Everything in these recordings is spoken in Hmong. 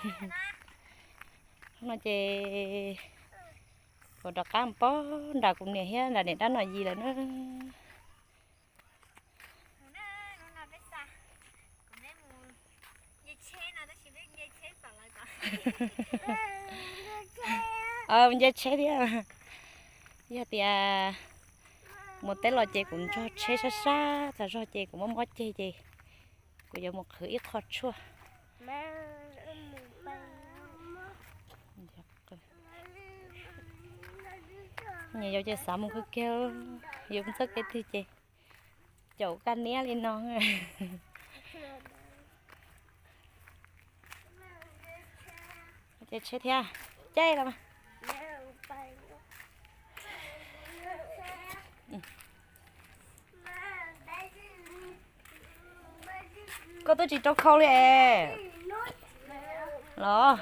No ces kuv rov qab pog nram kuv niam thiab nram niam dab no yis lawm na. Nce tsheb thiab. Yog tias mus teb los ces kuv nrog tsheb sab sab, txog zog ces kuv muab mob ceg ces kuv yuav mus qhwv ib qho tshuaj. Nyias yau ces xav mus kawg kiag, yuav mus txoj kev twg ces caum kaj niab li no. Ces tsheb thiab, caij los. Koj twb tsis rau khau li es. Los,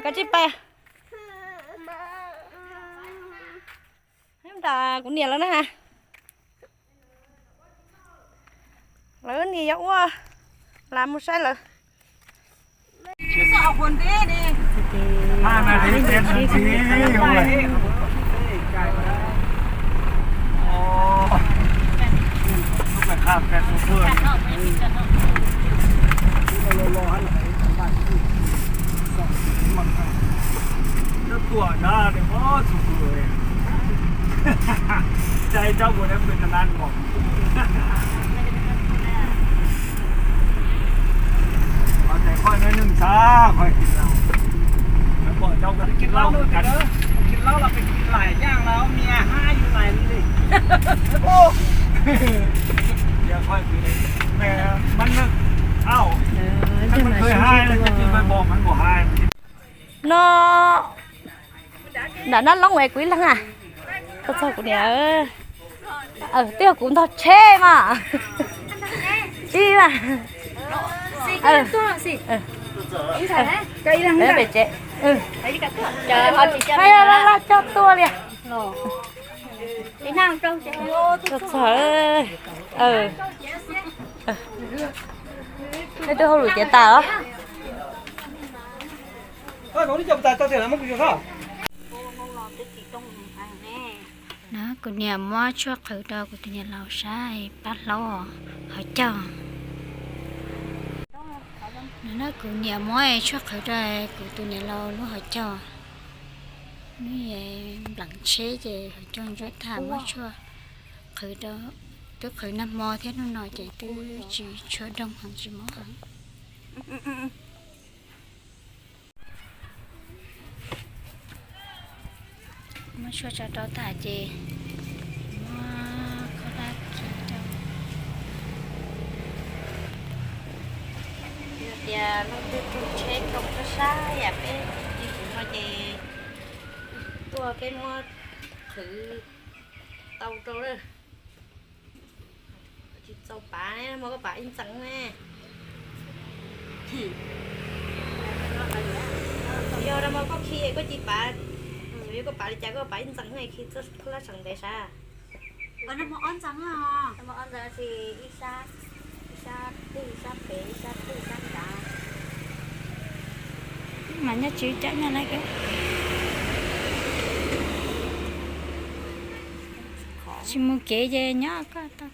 koj tsis pais. Nram kuv niam lawv na. Lawv niam yuav ua, lam mus saib lawv. No, nram Nab Loob es kuv ib leeg a. Txog kuv niam, twb yog kuv ntog tsheb mas. Ib a, pem tsev. Laj coj tuaj li. Txog, nej twb hauj lwm tiav tas os. Na, kuv niam muab tshuaj qhwv rau kuv tus niam laus saib pab hlaub hauv caug. Na, kuv niam muab tshuaj qhwv rau kuv tus niam laus lub hauv caug. Nws nplees tsheb ces hauv caug ntsuab tag, muab tshuaj qhwv rau, twb qhwv nag hmo thiab hnub no ces twb tsis tshua doog heev, tsis mob heev. Muab tshuaj tso rau tas ces muab khaub hlab khi rau. Yog tias leej twg raug tsheb raug sab sab yam peb txiv tsev no ces tuaj peb muab qhwv tau rau lawm. Tsis txaus pav ne, muab koj pav ib ntxees ne. Yog no mas koj khi koj cia pav, yog koj pav li cas koj pav ib ntxees ne, khi txoj khaub hlab tseem ntev sav. Mas nyob tsis cab nyob na. Tsis mus kev ces nyob koj tau.